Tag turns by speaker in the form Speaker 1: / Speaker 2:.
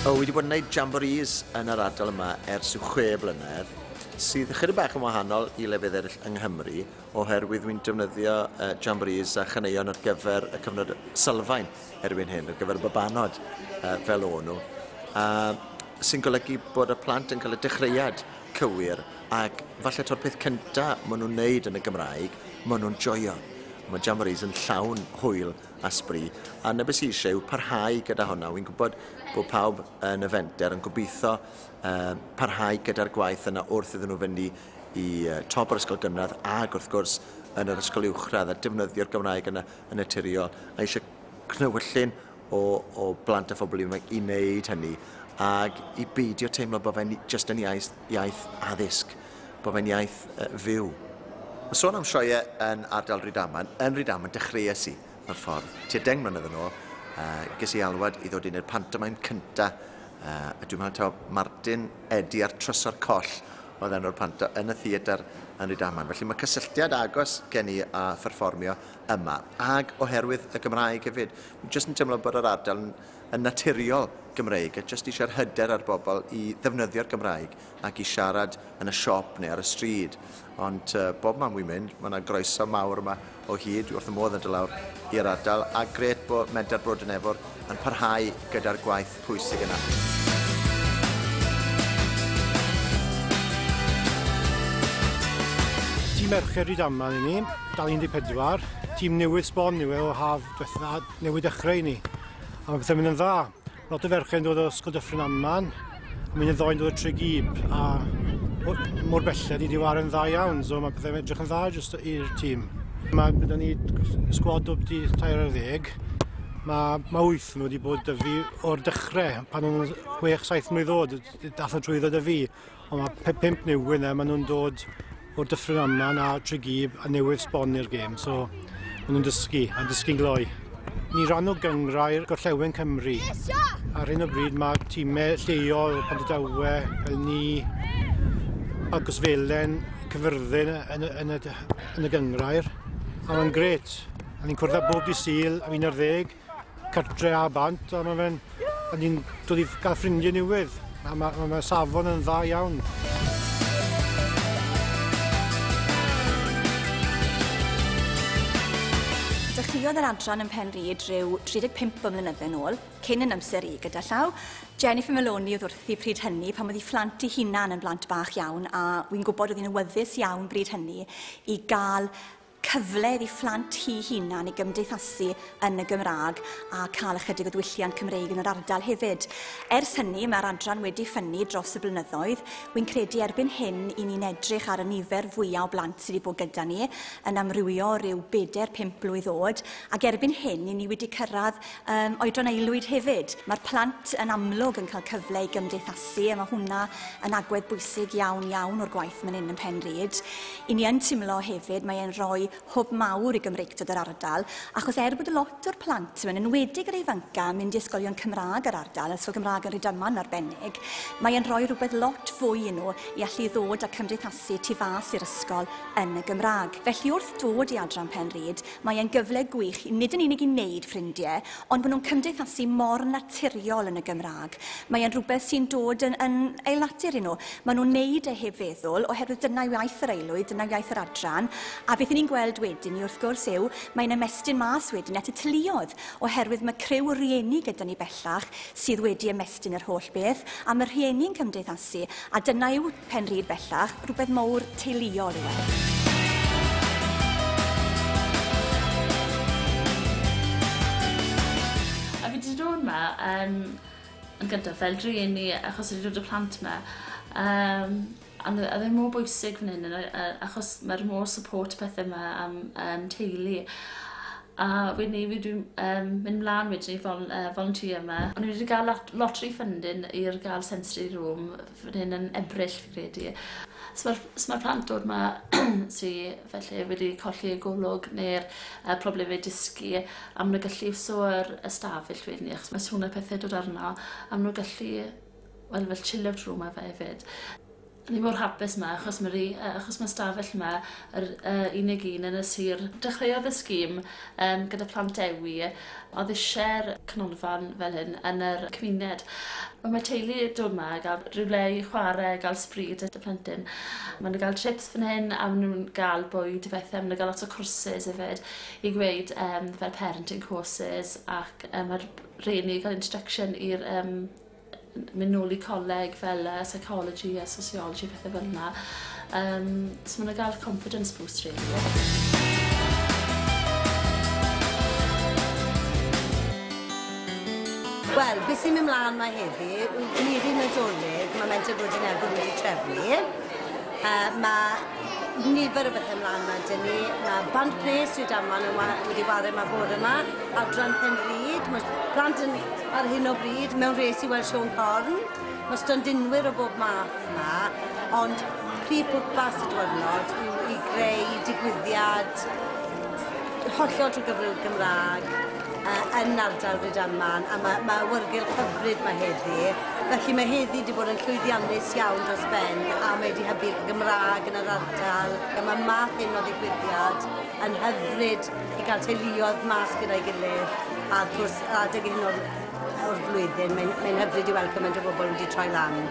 Speaker 1: O, wi wedi bod yn gwneud jamborees yn yr ardal yma ers rhyw 6 blynedd, sydd ychydig bach yn wahanol i lefydd eraill yng Nghymru, oherwydd wi'n defnyddio uh, jamborees a chaneuon ar gyfer y cyfnod sylfaen erbyn hyn, ar gyfer y babanod uh, fel o'n nhw. A sy'n golygu bod y plant yn cael y dechreuad cywir ac falle to'r peth cynta maen nhw'n neud yn y Gymraeg, maen nhw'n joio. Mae jamborees yn llawn hwyl a sbri, a 'na beth sy eisiau yw parhau gyda hwnna. Wi'n gwybod bod pawb yn y fenter yn gobeithio uh, parhau gyda'r gwaith yna wrth iddyn nhw fynd i, i uh, top yr ysgol gynradd ac wrth gwrs yn yr ysgol uwchradd a defnyddio'r Gymraeg yna yn naturiol a eisiau cnewyllyn o, o blant a phobl ifanc i wneud hynny ac i beidio teimlo bod fe'n just yn iaith, iaith addysg, bod fe'n iaith uh, fyw. Mae sôn am sioeau yn ardal Rydaman, yn Rydaman dechreuais i mewn ffordd. Tua 10 mlynedd yn ôl, uh, ges i alwad i ddod i wneud pantomime cynta, uh, a dwi'n meddwl taw Martin Eddy a'r Trysor Coll oedd enw'r panto yn y theatr yn Rydaman. Felly mae cysylltiad agos gen i â pherfformio yma, ag oherwydd y Gymraeg hefyd. Dwi'n jyst yn teimlo bod yr ardal yn, yn naturiol Gymreig a jyst eisiau'r hyder ar bobl i ddefnyddio'r Gymraeg ac i siarad yn y siop neu ar y stryd. Ond uh, bob man wi'n mynd, mae yna groeso mawr yma o hyd, dwi wrth y modd yn dod lawr i'r ardal, a gret bod Menter Bro Dinefwr yn parhau gyda'r gwaith pwysig yna.
Speaker 2: Tîm Merched Rhydaman i ni, dal 14, tîm newydd sbon yw e o haf diwetha, newydd dechrau i ni. A mae pethau'n mynd yn dda. Lot o ferched yn dod o Ysgol Dyffryn Aman, a mae'n ddoen dod o Tregib, a mor belled i diwar yn dda iawn, so mae pethau'n edrych yn dda jyst i'r tîm. Mae gyda ni sgwad o byti 13, mae, mae wyth nhw wedi bod dy fi o'r dechrau, pan o'n nhw'n 6-7 mlwydd oed, dath nhw trwyddo dy fi. Ond mae pump newydd yna, maen nhw'n dod o'r Dyffryn Aman a Tregib a newydd sbon i'r gêm, so maen nhw'n dysgu, a dysgu'n gloi. Ni ran o gynghrair Gorllewin Cymru. Ar hyn o bryd mae tîmau lleol Pontardawe, fel ni, Agosfelen, Cyfyrddin yn, yn, y, yn y gynghrair. A mae'n gret. A ni'n cwrdd â bob dydd Sul am 11, cartre a bant, a mae fe'n... A ni'n dod i gael ffrindiau newydd. A mae, mae, mae safon yn dda iawn.
Speaker 3: Dechreuodd yr adran yn Penrhyd rhyw 35 o mlynydde nôl, cyn yn amser i gyda llaw. Jennifer Maloney oedd wrthi pryd hynny pan oedd ei phlant ei hunan yn blant bach iawn a wy'n gwybod oedd hi'n awyddus iawn bryd hynny i gael cyfle iddi phlant hi hunan i gymdeithasu yn y Gymraeg a cael ychydig o ddiwylliant Cymreig yn yr ardal hefyd. Ers hynny, mae'r adran wedi ffynnu dros y blynyddoedd. Wy'n credu erbyn hyn i ni'n edrych ar y nifer fwyaf o blant sydd wedi bod gyda ni, yn amrywio rhyw 4-5 blwydd oed, ac erbyn hyn i ni wedi cyrraedd um, oedran aelwyd hefyd. Mae'r plant yn amlwg yn cael cyfle i gymdeithasu, a mae hwnna yn agwedd bwysig iawn iawn o'r gwaith man hyn yn Penrhyd. I ni yn teimlo hefyd, mae e'n rhoi hwb mawr i Gymreictod yr ardal, achos er bod lot o'r plant, yn enwedig yr ifanca, mynd i ysgolion Cymraeg yr ardal, ysgol Gymraeg yn Rhydaman arbennig, mae e'n rhoi rhywbeth lot fwy i nhw i allu ddod a cymdeithasu tu fas i'r ysgol yn y Gymraeg. Felly wrth dod i adran Penrhyd, mae e'n gyfle gwych, nid yn unig i wneud ffrindiau, ond bod nhw'n cymdeithasu mor naturiol yn y Gymraeg. Mae e'n rhywbeth sy'n dod yn, yn ail natur i nhw. Maen nhw'n neud e heb feddwl, oherwydd dyna yw iaith yr aelwyd, dyna yw iaith yr adran, a beth ni'n gweld wedyn ni wrth gwrs yw, mae'n ymestyn mas wedyn at y teuluoedd, oherwydd mae criw o rieni gyda ni bellach sydd wedi ymestyn yr holl beth, a mae rhieni'n cymdeithasu, a dyna yw Penrhyd bellach, rhywbeth mawr teuluol yw e.
Speaker 4: A fi 'di dod 'ma yym yn gyntaf fel rhieni achos wedi dod â plant 'ma yym a ma' a fe mor bwysig fan hyn yy achos ma'r more support pethe 'ma am yym teulu a wedyn 'ny fi 'di yym mynd mlan wedyn i vol- yy volunteer 'ma. O'n i wedi ga'l lot lottery funding i'r ga'l sensory room fan hyn yn Ebrill fi credu. So ma'r so ma'r plant dod 'ma sy felly wedi colli eu golwg ne'r yy probleme dysgu a ma' n'w gallu iwso yr ystafell wedyn 'ny achos ma' sŵn a pethe dod arno a ma' n'w gallu wel fel chill out room a fe hefyd. Ni mor hapus yma achos achos mae stafell yma yr unig un yn y sir. Dechreuodd y sgîm gyda plant Dewi, oedd eisiau'r canolfan fel hyn yn yr cymuned. Mae teulu dod yma a gael rhywle i chwarae, gael sbryd y plentyn. Maen nhw'n cael trips fan hyn a maen nhw'n gael bwyd a bethau. Maen nhw'n gael lot o courses hefyd i gweud fel parenting courses ac mae'r rhieni gael introduction i'r mynd nôl i coleg fel psychology a sociology, pethau fel yna. So maen nhw'n gael confidence boost really.
Speaker 5: Wel, beth sy'n mynd mlaen mae heddi, Miri Nadolig, mae Menter Bro Dinefwr wedi trefnu. Mae nifer o bethau ymlaen yma dyn ni. Mae Band Pres Rhydaman wedi ware yma bore yma, adran Penrhyd. Mae plant yn, ar hyn o bryd mewn res i weld Siôn Corn. Mae stondinwyr o bob math yma, ond prif pwrpas y diwrnod yw i greu digwyddiad hollol trwy gyfrwng Gymraeg yn ardal Rhydaman, a mae awyrgylch hyfryd mae heddi. Felly mae heddi wedi bod yn llwyddiannus iawn dros ben, a mae wedi hybu'r Gymraeg yn yr ardal. A mae math hyn o ddigwyddiad yn hyfryd i gael teuluoedd mas gyda'i gilydd, a wrth gwrs adeg hyn o'r flwyddyn, mae'n hyfryd i weld cymaint o bobl wedi troi lan.